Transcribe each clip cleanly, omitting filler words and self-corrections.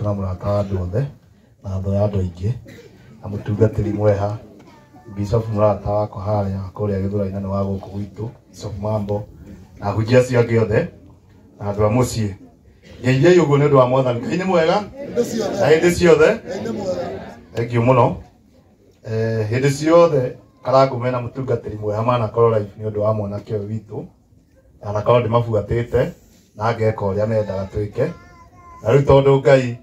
witũ na mũrata wa andũ othe na thũ ya andũ aingĩ na mũtungatĩri mweha Bishop mũrata wakwa harĩa kũrĩa Gĩthũrai na nĩ wa gũkũ gwitũ Bishop Mambo na ahunjia acio angĩ othe na andũ a mũciĩ. Ngeithiai ũguo nĩ ũndũ wa Mwathani. Ngai nĩ mwega na hĩndĩ ciothe. Thank you mũno. Hĩndĩ ciothe Karangũ mena mũtungatĩri mweha manakorwo live nĩ ũndũ wa mwanake ũyũ witũ, anakorwo ndĩmabuatĩte na ngeka ũrĩa mendaga twĩke. Na rĩu tondũ Ngai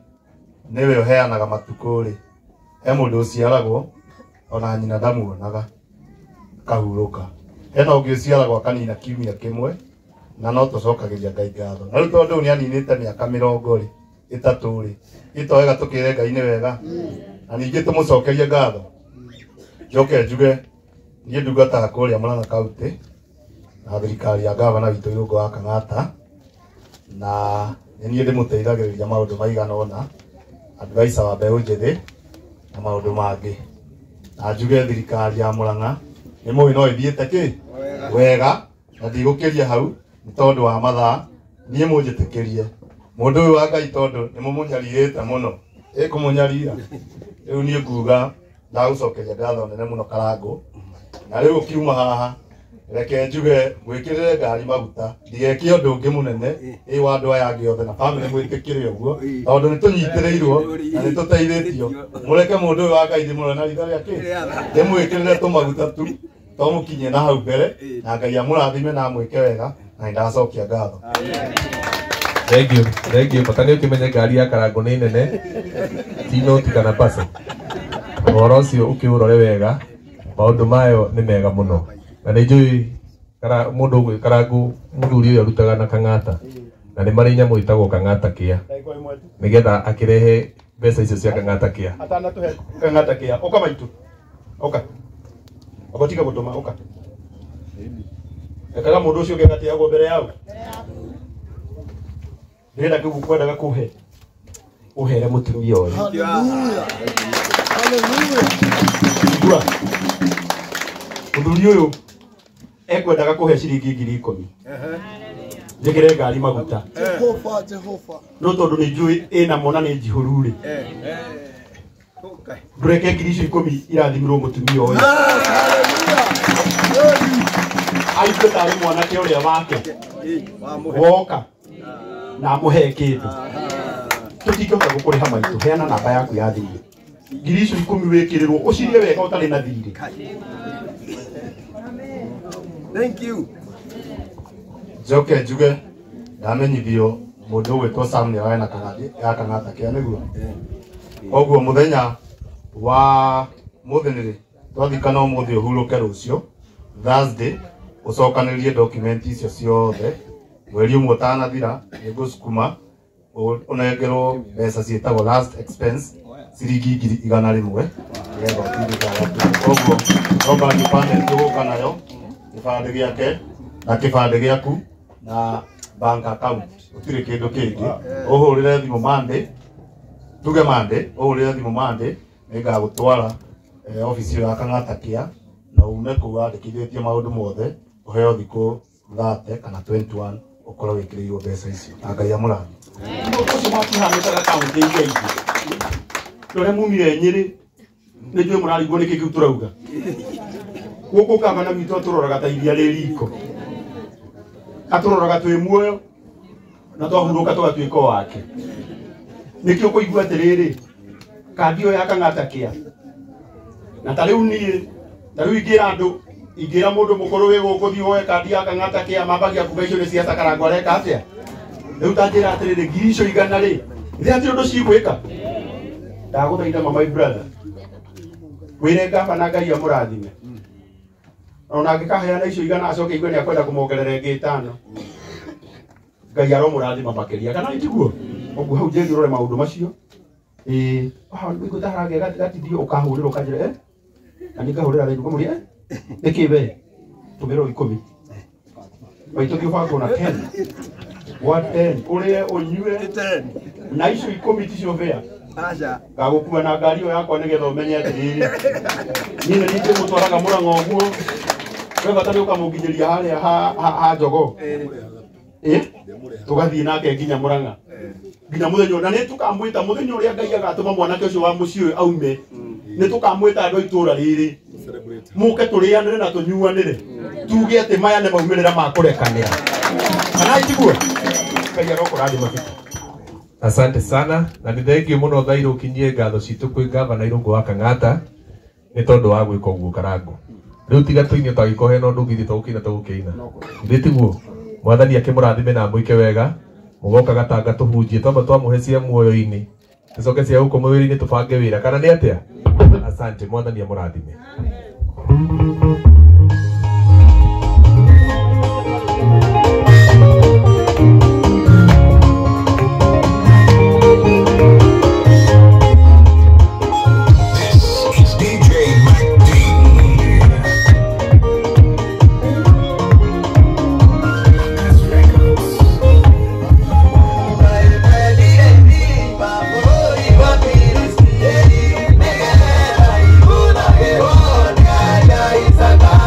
nĩwe ũheanaga matukũ rĩ, he mũndũ ũciaragwo ona nyina ndamuonaga akahurũka, hena ũngĩ ũciaragwo akanina kiumia kĩmwe na no tũcokagĩria Ngai ngatho. Na rĩu tondũ nĩ aninĩte mĩaka mĩrongo rĩ ĩtatũ rĩ, ito wega tũkĩre Ngai nĩ wega na ningĩ tũmũcokerie ngatho. Njoke njuge niĩ ndungataga kũrĩa Murang'a County na thirikari ya gavana witũ Irũngũ wa Kang'ata, na nĩ niĩ ndĩmũteithagĩrĩria maũndũ maigana ũna, advisor wa mbeũ njĩthĩ na maũndũ mangĩ. Na njuge thirikari ya Murang'a nĩ mũĩ no ĩthiĩte kĩ wega, na ndigũkĩria hau nĩ tondũ wa mathaa. Niĩ mũnjĩtĩkĩrie mũndũ ũyũ wa Ngai tondũ nĩ mũmũnyarirĩte mũno, ĩkũmũnyarira rĩu niĩ nguga ndagũcokeria ngatho nene mũno Karangũ. Na rĩu ũkiuma haha reke njuge mwĩkĩrĩre ngari maguta ndigeke ũndũ ũngĩ mũnene ĩ wa andũ aya angĩ othe na bamĩrĩ mwĩtĩkĩre ũguo tondũ nĩ tũnyitĩrĩirwo na nĩ tũteithĩtio. Mũreke mũndũ ũyũ wa Ngai ndĩmũrore na ritho rĩa kĩ, ndĩmwĩkĩrĩre tũmaguta tu tomũkinyie na hau mbere, na Ngai amũrathime na amwĩke wega, na nĩ ndacokia ngatho. Thank you, thank you. Bata nĩ ũkĩmenye ngari ya Karangũ nĩ nene, ti noti kana paso. Ũhoro ũcio ũkĩũrore wega, maũndũ mayo nĩ mega mũno. Na nĩ njũĩ mũndũ ũgwĩ Karangũ mũthuri ũyũ arutaga na Kang'ata, na nĩ marĩ nyamũ ĩtagwo Kang'ata kĩa, nĩgetha akĩrehe mbeca icio cia Kang'ata kĩa. Atanatũhe Kang'ata kĩa, ũka maitũ, ũka. Ũgotiga gũtũma, ũka. Ekaga mũndũ ũcio ũngĩ agatĩagwo mbere yao. Ndĩrenda kĩu ngwendaga kũhe ũhere mũtumia ũyũ. Hallelujah. Hallelujah. Igua. Mũthuri ũyũ ekwendaga kũhe ciringi 10,000. Njĩkĩre ngari maguta. Jehova, Jehova. No tondũ nĩ njũĩ ĩna mwana nĩ njihũru rĩ. Ndũreke 10,000 irathimirwo mũtumia ũyũ. Aigue tarĩ mwanake ũrĩa wake woka na amũhe kĩndũ. Tũtingĩhota gũkũrĩha maitũ, heana namba yaku ya thimũ. 10,000 wĩkĩrĩrwo, ũcirie wega ũtarĩ na thirĩ. Thank you. Njoke njuge ndamenyithio mũndũ ũgwĩtwo Sam nĩ ararĩ na ya Kang'ata kĩa nĩguo. Koguo mũthenya wa mũthĩ nĩ rĩ, twathikana ũmũthĩ ũhurũke rũciũ Thursday ũcokanĩrĩrie document icio ciothe, mweri ũmwe ũtanathira nĩngũcukuma ũnengerwo mbeca ciĩtagwo last expense ciringi 100,000 nĩgetha ũtindĩke. Koguo nomba kĩbandĩ tũgũka nayo, kĩbandĩ gĩake na kĩbandĩ gĩaku na bank account, gũtirĩ kĩndũ kĩngĩ. Ũhũrĩre thimũ Monday, tuge Monday, ũhũrĩre thimũ Monday nĩngagũtwara ofici ĩyo ya Kang'ata kĩa, na ume kũu wandĩkithĩtie maũndũ mothe, ũheo thikũ 30 kana 21 ũkorwo wĩkĩrĩirwo mbeca icio. Na Ngai amũrathime. Maũndũ macio matihanĩkaga kaũntĩ iria ingĩ. Ũrĩa mumire Nyĩrĩ, nĩ njũĩ mũrarigwo nĩkĩ kĩu tũrauga. Gũkũ gavana witũ atũroraga ta iria rĩ riko. Atũroraga twĩ muoyo na twahurũka tũgatuĩka o wake. Nĩkĩo ũkũigua atĩrĩrĩ, kandi ĩyo ya Kang'ata kĩa. Na ta rĩu niĩ, ta rĩu ingĩra andũ, ingĩra mũndũ mũkũrũ wĩ gũkũ thiĩ woe kandi ya Kang'ata kĩa, mambagia kuga icio nĩ cia Karangũ areka atĩa? Rĩu ta njĩra atĩrĩrĩ, 100,000 rĩ, nĩ hatirĩ ũndũ cigwĩka. Ndagũthaitha my brother, wĩre gavana Ngai amũrathime. Ona angĩkaheana icio 100 acoke aigue nĩakwenda kũmongerera ĩngĩ 5. Ngai aromũrathima makĩria, kana tiguo? Ũguo hau njĩri ũrore maũndũ macio. Ĩĩ, haha nĩguo taharagĩa gatithio ũkahũrĩrwo ũkanjĩra, Na niĩ ngahũrĩra raini ngũmũria, nĩkĩ we? Tũmĩrwo 10. Maitũ thiĩ ũbangwo na 10. One 10. Ũrĩe, ũnyue. Na icio 10 ticio bĩa. Aca. Ngagũkua na ngari ĩyo yakwa nĩgetha ũmenye atĩrĩrĩ. Niĩ nĩ niĩ ndĩmũtwaraga Mũrang'a ũguo. We bata nĩ ũkamũnginyĩria harĩa ha jogoo. Tũgathiĩ nake nginya Mũrang'a. Nginya muthenya na nĩ tũkamwĩta muthenya ũrĩa Ngai agatũma mwanake ũcio wa mũciĩ ũyũ aume. Nĩ tũkamwĩta andũ a itũũra rĩrĩ. Mũke tũrĩanĩre na tũnyuanĩre. Tuge atĩ maya nĩ maumĩrĩra ma kũrekanĩra. Kana itiguo? Ngai arokũrathima Peter. Asante sana na nĩ thengio mũno thairũ kinyie ngatho citũ kwĩ gavana Irũngũ wa Kang'ata nĩ tondũ wa gwĩka ũguo Karangũ. Rĩu tiga tũine twagĩkorwo hena ũndũ ũngĩ ithuĩ tũgũkĩina tũgũkĩina. Githĩ tiguo? Mwathani akĩmũrathime na amwĩke wega. Mũgoka Gatanga tũhunjie twamba twamũhe cia muoyo-inĩ tũcoke cia gũkũ mwĩrĩ-inĩ tũbange wĩra kana nĩ atĩa? Asante, mwathani amũrathime. This is DJ Mac D. Thank you.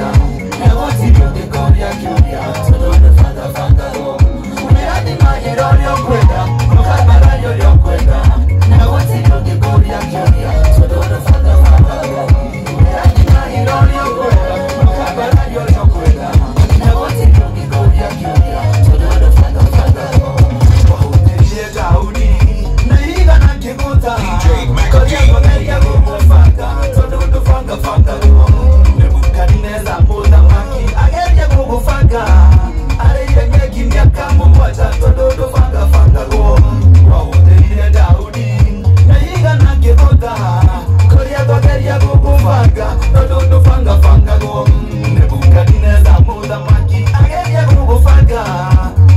ũkwenda na gũtirĩ ũngĩkũria kĩũria tondũ ndũbangabangagwo wĩrathimagĩra ũrĩa ũkwenda ũkambararia ũrĩa ũkwenda na gũtirĩ ũngĩkũria kĩũria tondũ ndũbangabangagwo wĩrathimagĩra ũrĩa ũkwenda ũkambararia ũrĩa ũkwenda na gũtirĩ ũngĩkũria kĩũria tondũ ndũbangabangagwo wahũthĩrire Daudi na igana kĩgũta kũrĩa kũgeria gũgũbanga tondũ ndũbangabangagwo Nebukadineza mũthamaki ageria gũgũbanga arĩire nyeki mĩaka mũgwanja tondũ ndũbangabangagwo wahũthĩrire Daudi na igana kĩgũta kũrĩa kũgeria gũgũbanga tondũ ndũbangabangagwo Nebukadineza mũthamaki ageria gũgũbanga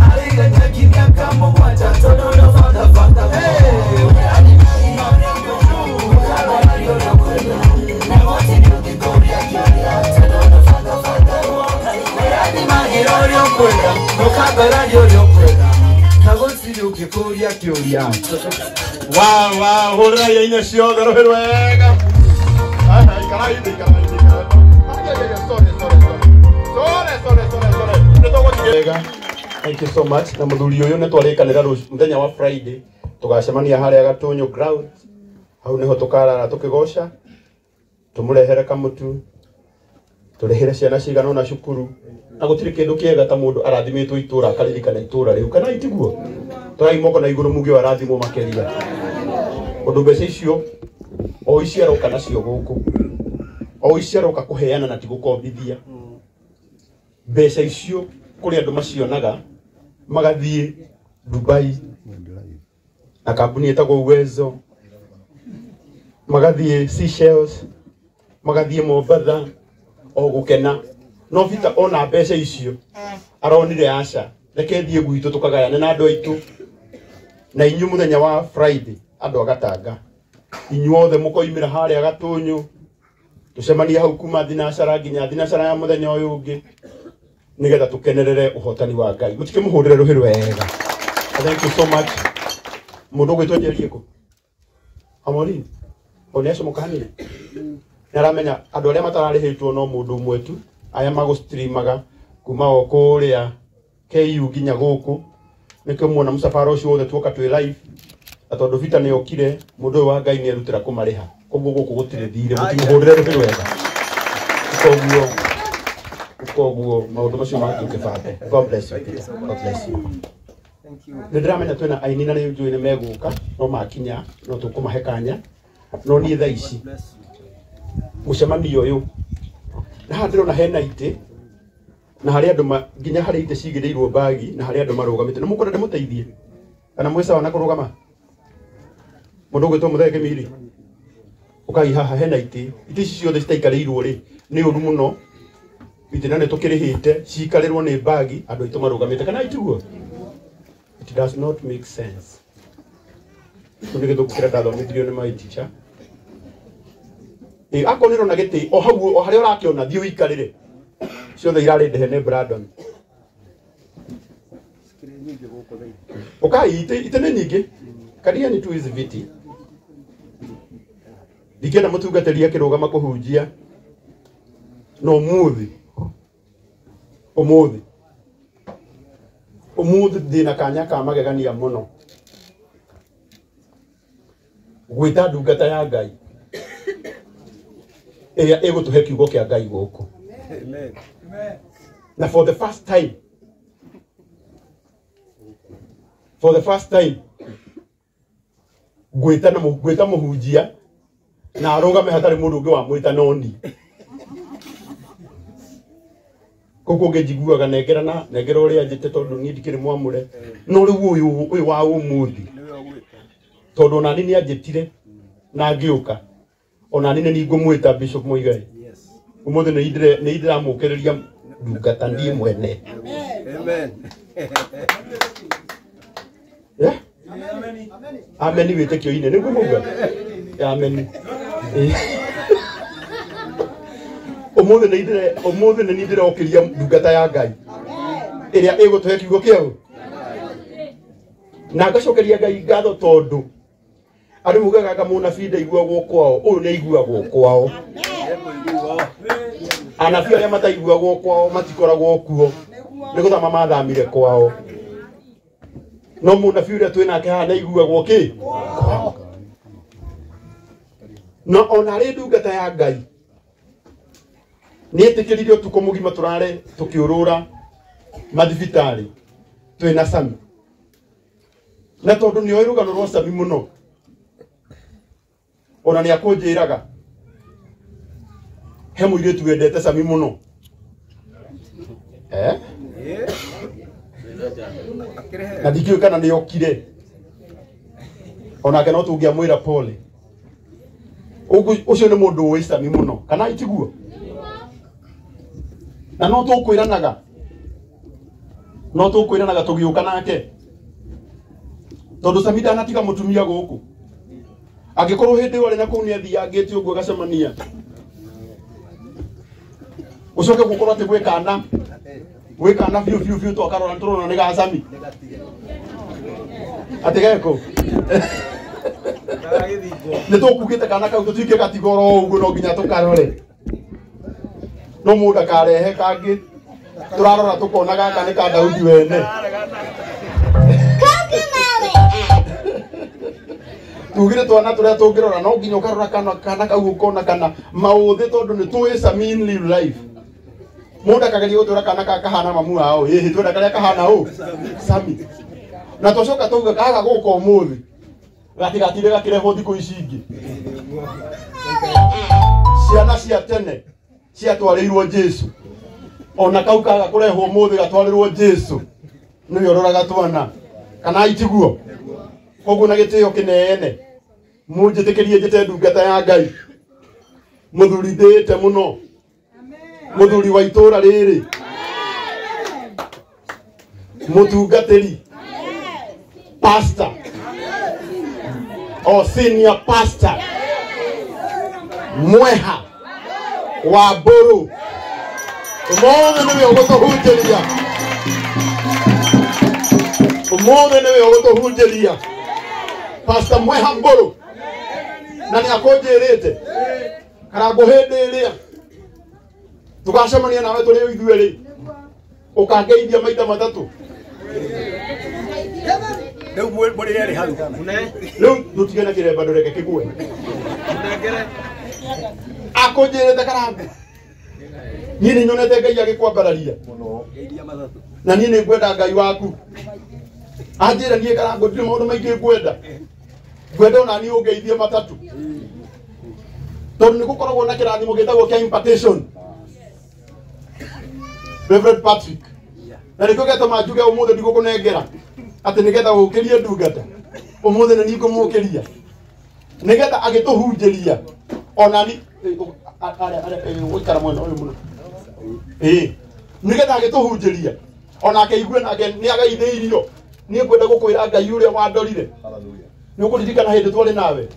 arĩire nyeki mĩaka mũgwanja tondũ ndũbangabangagwo. Wow, wow, hũrĩrai aine ciothe rũhĩ rwega. Ikarai thĩ, ikarai thĩ, ikarai. Sorry, sorry, sorry. Sorry, sorry, sorry, sorry. Nĩ tũgũthiĩ wega. Thank you so much. Na mũthuri ũyũ nĩ twarĩkanĩra rũciũ mũthenya wa Friday tũgacemania harĩa Gatũnyũ ground. Hau nĩho tũkarara tũkĩgoca, tũmũrehere kamũtu, tũrĩhĩre ciana cigana ũna cukuru. Na gũtirĩ kĩndũ kĩega ta mũndũ arathimĩtwo itũra akaririkana itũra rĩu, kana itiguo? Torai moko na igũrũ muge arathimwo makĩria. Ũndũ mbeca icio o ici aroka nacio gũkũ, o ici aroka kũheana na ti gũkombithia. Mbeca icio kũrĩ andũ macionaga magathiĩ Dubai na kambuni ĩtagwo Uwezo, magathiĩ Seychelles, magathiĩ Mombatha o gũkena. No Peter ona mbeca icio aronire aca reke thiĩ gwitũ tũkagayane na andũ aitũ. Na inyuĩ mũthenya wa Friday andũ a Gatanga inyuothe mũkoimĩra harĩa Gatũnyũ tũcemanie hau kuma thinacara nginya thinacara ya mũthenya ũyũ ũngĩ nĩgetha tũkenerere ũhotani wa Ngai. Mũtikĩmũhũrĩre rũhĩ rwega. Thank you so much. Mũndũ ũgwĩtwo Njeri kũ? Amorini o nĩ acomoka hanini nĩ aramenya andũ arĩa matararĩhĩtwo no mũndũ ũmwe tu, aya magũstreamaga kuma o kũrĩa KU nginya gũkũ. Nĩkĩo muona mũcabara ũcio wothe tuoka twĩ live, na tondũ Peter nĩ okire mũndũ ũyũ wa Ngai nĩ erutĩra kũmarĩha, koguo gũkũ gũtirĩ thirĩ. Mũtimũhũrĩre rũhĩ rwega. Koguo maũndũ macio mangĩkĩbanga. God bless you Peter. God bless you. Nĩ ndĩramenya twĩna aini na nĩ njũĩ nĩ megũka, no makinya no tũkũmahe kanya. No niĩ thaa ici mũcemanio ũyũ na haha ndĩrona hena itĩ na harĩa andũ nginya harĩa itĩ cigĩrĩirwo bagi na harĩa andũ marũgamĩte. Na mũkwenda ndĩmũteithie kana mwĩ sawa na kũrũgama? Mũndũ ũgwĩtwo Mũthee Kĩmiri, ũkai haha hena itĩ. Itĩ ici ciothe citaikarĩirwo rĩ nĩ ũru mũno. Itĩ na nĩ tũkĩrĩhĩte cikarĩrwo nĩ bagi andũ aitũ marũgamĩte, kana itiguo? It does not make sense. Kĩu nĩ gĩthũngũ kĩrĩa ndathomithirio nĩ my teacher. Akorwo nĩ ũrona gĩtĩ o hau o harĩa ũrakĩona thiĩ ũikarĩre. Ciothe irarĩ ndehe nĩ Brandon. Ũkai itĩ nĩ nyingĩ. Karia tu hizi viti. Ndingĩenda mũtungatĩri akĩrũgama kũhunjia no ũmũthĩ ũmũthĩ ũmũthĩ ndĩna kanya ka magegania mũno gwĩta ndungata ya Ngai ĩrĩa ĩgũtũhe kiugo kĩa Ngai gũkũ. Na for the first time, for the first time gwĩta na gwĩta mũhunjia na arũgame hatarĩ mũndũ ũngĩ wamwĩta no ni. Koguo ngĩnjiguaga nengera na nengera ũrĩa njĩte tondũ niĩ ndikĩrĩ mwamũre. No rĩu ũyũ wa ũmũthĩ tondũ ona niĩ nĩanjĩtire na ngĩũka, ona niĩ nĩ ngũmwĩta Bishop Muigai. Ũmũthĩ nĩ ndĩramũkĩrĩria ndungata ndiĩ mwene. Amen. Yeah? Amen wĩtĩkio-inĩ nĩguo mauga. Amen. Ũmũthĩ nĩ niĩ ndĩrokĩria ndungata ya Ngai ĩrĩa ĩgũtũhe kiugo kĩao. Na ngacokeria Ngai ngatho tondũ andũ mugaga anga mũnabii ndaiguagwo kwao, ũyũ nĩ aiguagwo kwao. Anabii arĩa mataiguagwo kwao matikoragwo kuo nĩ gũthama mathamire kwao. No mũnabii ũrĩa twĩ nake haha nĩaiguagwo kĩ? No ona arĩ ndungata ya Ngai nĩetĩkĩrire ũtukũ mũgima tũrare tũkĩũrũra mathibitarĩ twĩna Sami. Na tondũ nĩoĩ rũgano rwa Sami mũno ona nĩakũnjĩraga he mũirĩtu wendete Sami mũno. Na ndikĩũĩ kana nĩokire onake no tũngĩamwĩra pole. Ũcio nĩ mũndũ ũĩ Sami mũno kana itiguo? Na no tũkwĩranaga tũgĩũka nake tondũ Sami ndanatiga mũtumia gũkũ. Angĩkorwo hĩndĩ ĩyo arĩ na kũu nĩathiangĩte ũguo agacemania ũcoke gũkorwo atĩ gwĩ kana biũ biũ biũ twakarora tũrona nĩ ga Sami atĩ geko nĩ tũkugĩte kana kau tũtuĩke gatigoro ũguo no nginya tũkarore. No mũndũ akarehe kangĩ tũrarora tũkona gaka nĩ ka Daudi wene. Tugire twana tũrĩa tũngĩrora no nginya ũkarora kana kau ũkona kana maũthĩ tondũ nĩ tũĩ Sami in real life. Mũndũ akageria gũtwĩra kana kaka kahana mamu wao ĩhĩ twenda karĩa kahana ũ Sami. Na twacoka tauga kaga gũka ũmũthĩ gatigatire gakĩrehwo thikũ ici ingĩ. Ciana cia tene ciatwarĩirwo Jesu ona kau kaga kũrehwo ũmũthĩ gatwarĩrwo Jesu nĩwe ũroraga twana kana itiguo? Koguo na gĩtĩo kĩnene mũnjĩtĩkĩrie njĩte ndungata ya Ngai mũthuri ndĩĩte mũno mũthuri wa itũra rĩrĩ mũtungatĩri pastor or senior pastor Mweha wa Mbũrũ. Ũmũthĩ nĩwe ũgũtũhunjĩria. Ũmũthĩ nĩwe ũgũtũhunjĩria Pastor Mweha Mbũrũ. Na nĩakũnjĩrĩte Karangũ hĩndĩ ĩrĩa tũgacemania nawe tũrĩ ithuerĩ ũkangeithia maita matatũ. Rĩu mũrĩ erĩ hau. Rĩu ndũtige na kĩremba ndũreke kĩgwe. Akũnjĩrĩte Karangũ niĩ nĩ nyonete Ngai agĩkwambararia na niĩ nĩ ngwenda Ngai waku. Anjĩra niĩ Karangũ ndirĩ maũndũ maingĩ ngwenda ona niĩ ũngeithie matatũ tondũ nĩ gũkoragwo na kĩrathimo gĩtagwo kĩa impartation. Reverend Patrick na nĩkĩo gĩatũma njuge ũmũthĩ ndigũkũnengera atĩ nĩgetha ũkĩrie ndungata ũmũthĩ nĩ niĩ ngũmũkĩria nĩgetha agĩtũhunjĩria ona ni gũikara mwena ũyũ mũno nĩgetha agĩtũhunjĩria onake igue nake nĩagaithĩirio. Niĩ ngwenda gũkwĩra Ngai ũrĩa wandorire. Nĩ ũkũririkana hĩndĩ twarĩ nawe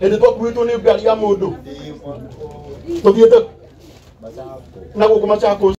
hĩndĩ twakuĩtwo nĩ ngari ya mũndũ tũthiĩte na gũkũ Machakos.